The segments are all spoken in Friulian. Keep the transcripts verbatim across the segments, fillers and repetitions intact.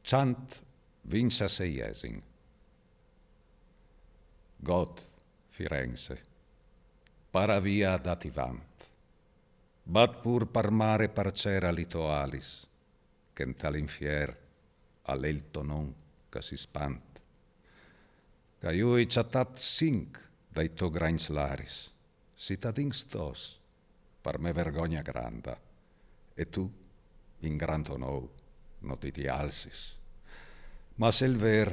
Cjant vincjaseijesim. Got, Firenze, para via dati vant. Bat pur par mare par cera li to alis, che ntal infier al è il to non che si spant. Che jui cjatat cinc dai to grancj laris, citadins tos, par me vergogna granda, e tu, in grant onor, no ti ti alsis. Ma se il ver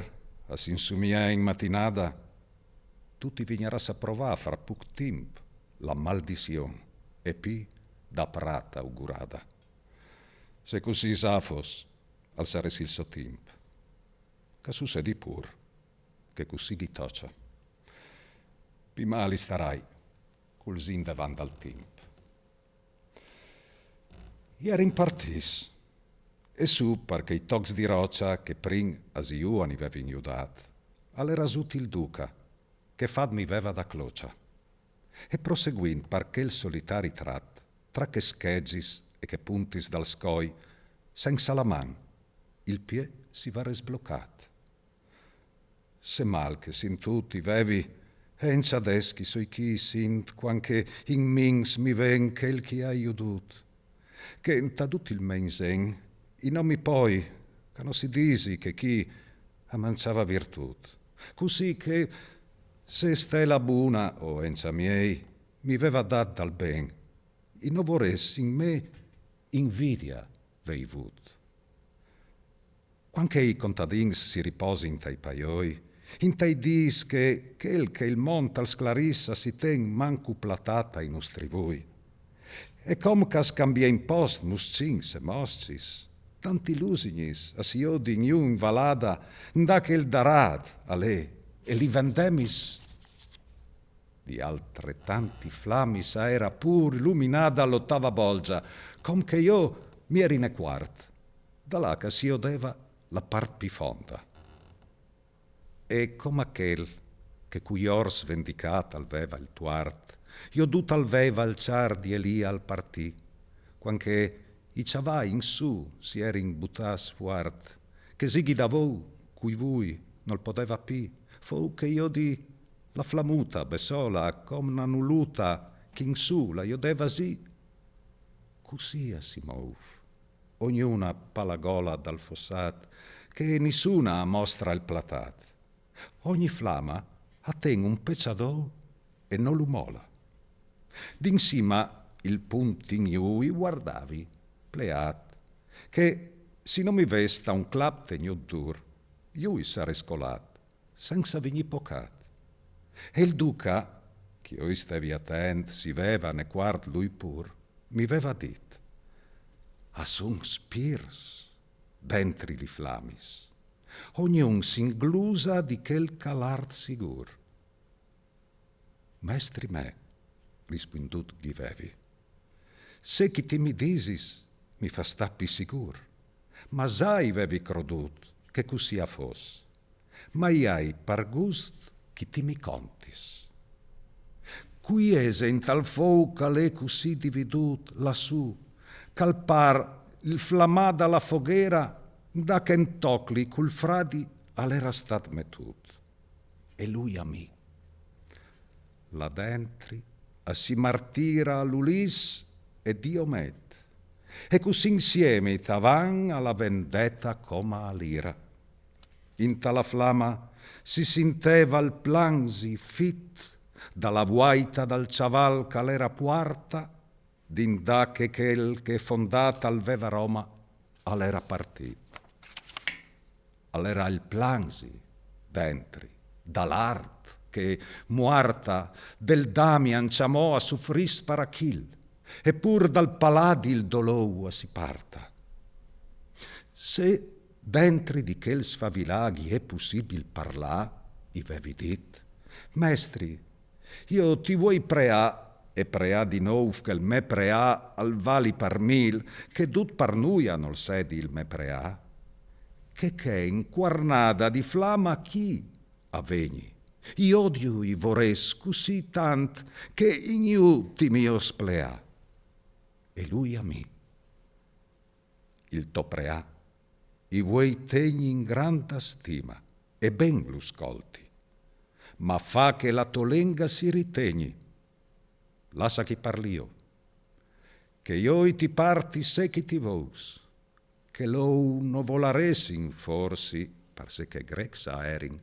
a si insumia in matinada, tu ti vignaras a provar fra puc timp la maldizion e pi da prat augurada. Se cussì za fos, al sarès il so timp. Che sucedi pur, che cussì ghi tocia. Pi mal i starai, cul zin davant dal timp. I erin partits, e su par chei tocs di rocia che prin a ziu a ni vevin judat, al era zut il duca, che fat mi veva da clocia. E proseguint par chel solitari trat, tra che schegis e che puntis dal scoi, senza la man, il pie si varès blocat. Se mal che sintut i vevi, e encja adès chi soi chi sint, cuant che in mins mi ven chel chi ai judut. Che nta dut il me inzen, i nomi poi, che no si disi che chi a manciava virtut. Cussì che se Stela buna o encja miei mi veva dat dal ben, i no vorès in me invidia vei vut. Cuant che i contadins si riposin tai paioi, intai dis che chel che il mont al sclarissa si ten mancu platat ai nustri vui. E com ch'as cambia in post muscins e moscis, tanti lusignis a si jodin jù in valada, nda che il darat al è, e li vendemis di altretanti flamis a era pur luminada l'ottava bolgia, com che jo mi eri ne cuart, da là che si jodeva la part pi fonda. E com a chel che cui ors vendicat al veva il tuart, jodut al veva il ciar di Elia al partì, cuant che i cjavai in su si erin butats fuart, che zighi davou cui vui nol podeva pi, fou che jodi la flamuta bessola com na nuluta ch'in su la jodeva zi. Cussì a si mouf, ognuna pa la gola dal fossat, che nissuna a mostra il platat. Ogni flama a ten un peciadou e no lu mola. D'insima il punt in jù i guardavi, pleat, che si no mi ves ta un clap tegnut dur, jù i sarès colat, senza vignì pocat. E il duca, ch'io i stevi atent, si veva ne cuart lui pur, mi veva dit: a sun spirs dentri li flamis. Ognun s'inglusa di chel ch'al art sigur. Mestri me, rispundut ghi vevi, se chi ti mi disis mi fa sta pi sigur, ma za i vevi crodut che cussì a fos, ma i ai par gust chi ti mi contis. Cui ese in tal fou ch'al è cussì dividut lassù, ch'al par il flamà da la foghera, da che 'ntocli cul fradi al era stat metut. E lui a mi. Là dentri a si martira l'Ulis e Diomet, e cussì insiemi tavan a la vendeta coma a l'ira. Inta la flama si sinteva il planzi fit da la vuaita dal ciaval ch'al era puarta, dindà che chel che fondat al veva Roma al era partit. Al era il planzi dentri, da l'art che muarta del Damian ciamò a sufris par Achil, e pur dal paladi il dolou a si parta. Se dentri di chel sfavilà ghi è pussibil parlà, i vevi dit, mestri, io ti vuoi preà e preà di nouf che il me preà al vali par mil, che dut par nuia nol sedi il me preà, che ch'è incuarnada di flama chi a vegni. I odiu i vorès cussì tant che in jù ti mi os pleà. E lui a mi. Il to preà I vuei tegni in granda stima e ben lu scolti, ma fa che la to lenga si ritegni. Lassa ch'i parli jo, che jo i ti parti se ch'i ti vous, che lou no volaressin forsi, parcè che grecs a erin,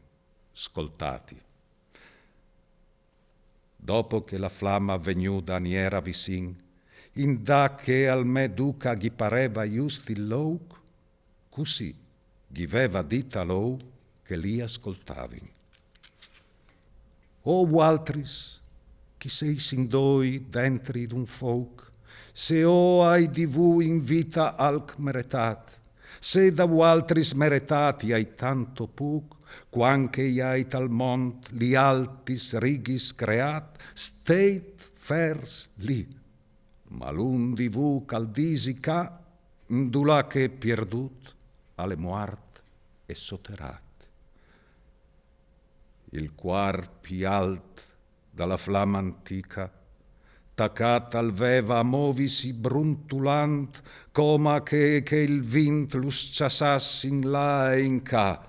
scoltati. Dopo che la flama vegnuda ni era visin, indà che al me duca ghi pareva just il louc, cussì ghi veva dit a lou che li ascoltavin. O vualtris, ch'i seis in doi dentri d'un fouc, se o ai di vu in vita alc meretat, se da vualtris meretat i ai tanto puc, cuant che i ai tal mont li altis righis creat, steit fers li. Ma l'un di vu ch'al disi ca, indulà che pierdut al è muart e soterat. Il cuar pi alt da la flama antica, tacat al veva a movisi bruntulant, coma che, che il vint lu s-ciassàs in là e in ca.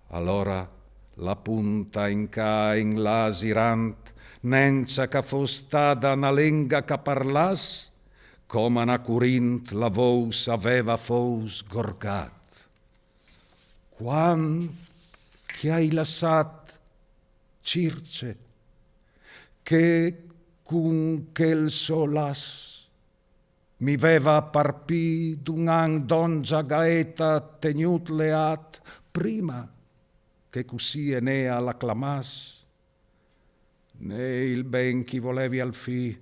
Alora la punta in ca e in là zirant, nenza ch'a fos stada na lenga ch'a parlass, coma na curint la vous aveva fous gorgat. Cuant ch'i ai lassat Circe, che cun chel so lass mi veva par pi d'un an d'ongia gaeta tegnut leat, prima che cussì Enea la clamass, né il ben ch'i volevi al fi,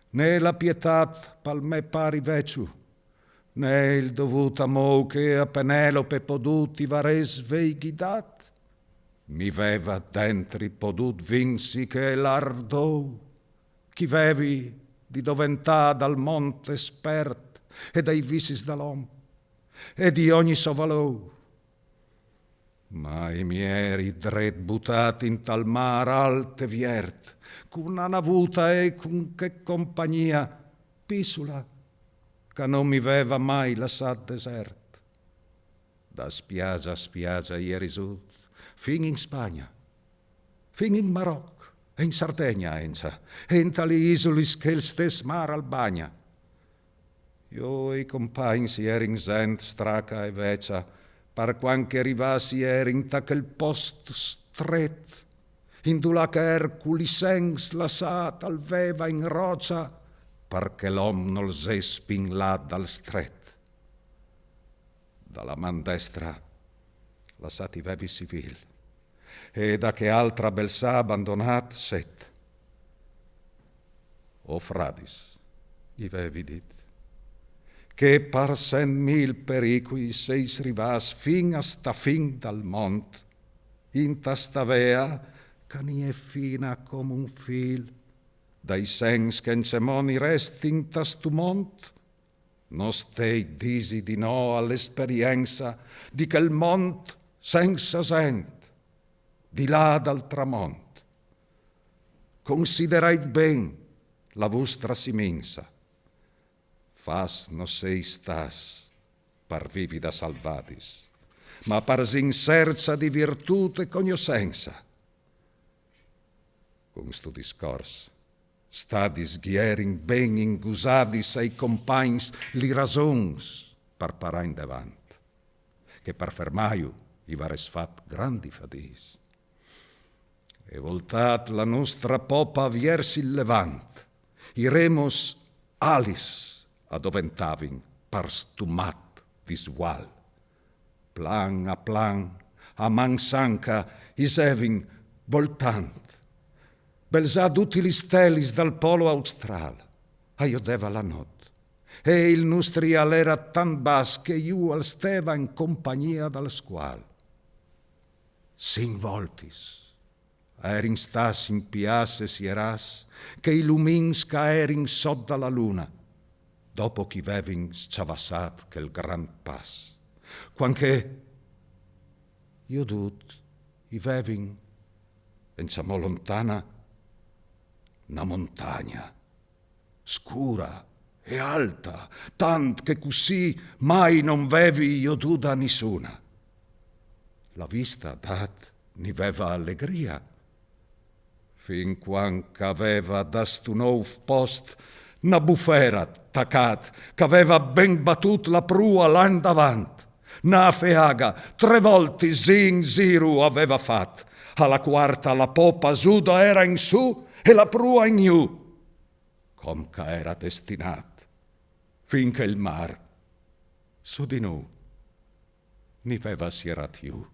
né la pietat pal me pari veciu, né il dovut amou che a Penelope podut i varess veighi dat, mi veva dentri podut vinsi chel ardou ch'i vevi di doventà dal mont espert e dai vicis dal om e di ogni so valou. Ma i mi eri dret butat in tal mar alt e viert, cun na navuta e cun che compagnia pissula, ch'a no mi veva mai lassat desert. Da spiagia a spiagia i eri sut, fin in Spagna, fin in Maroc, e in Sardegna enza, e inta li isulis che il stes mar al bagna. Jo e i compagns i erin zent straca e vecia, par cuant che rivàs i erin ta chel post stret, indulà che Ercul i sengs lassat al veva in rocia, par che l'om nol zess spinlat dal stret. Da la man destra lassat i vevi Sivil, e da che altra Belsà abandonat Set. O fradis, i vevi dit, che par cent mil pericui seis rivàs fin a sta fin dal mont, inta sta vea ch'a ni è fina com un fil, dai sengs che encemò ni restin ta stu mont, no steit disi di no a l'esperienza di chel mont senza zent, di là dal tramont. Considerait ben la vustra siminza. Fats no seis stats par vivi da salvadis, ma par sincerza di virtut e cognoscenza. Cun stu discors stadis ghi erin ben ingusadis ai compagns li rasons par parà indevant, che par fermaiu i varess fat grandi fadis. E voltat la nustra popa viers il levant, i remos alis adoventavin par stu mat disgual. Plan a plan, a man sanca, i sevin voltant. Belsà duti li stelis dal polo austral a jodeva la not, e il nustri al era tant bas che ju al steva in compagnia dal squal. Cinc voltis a erin stats in piasse sieràs che i lumins ch'a erin sot da la luna, dopo ch'i vevin s-ciavassat chel grand pas. Cuant che jodut i vevin, encemò lontana, na montagna scura e alta, tant che cussì mai non vevi joduda nissuna. La vista dat ni veva allegria, fin quand ch'aveva da stu nov post na bufera tacat, ch'aveva ben batut la prua là in davant. Na feaga tre voltis in ziru aveva fat, a la quarta la popa zuda era in su e la prua in ju, com ch'era destinat, fin che il mar su di nu ni veva sierat ju.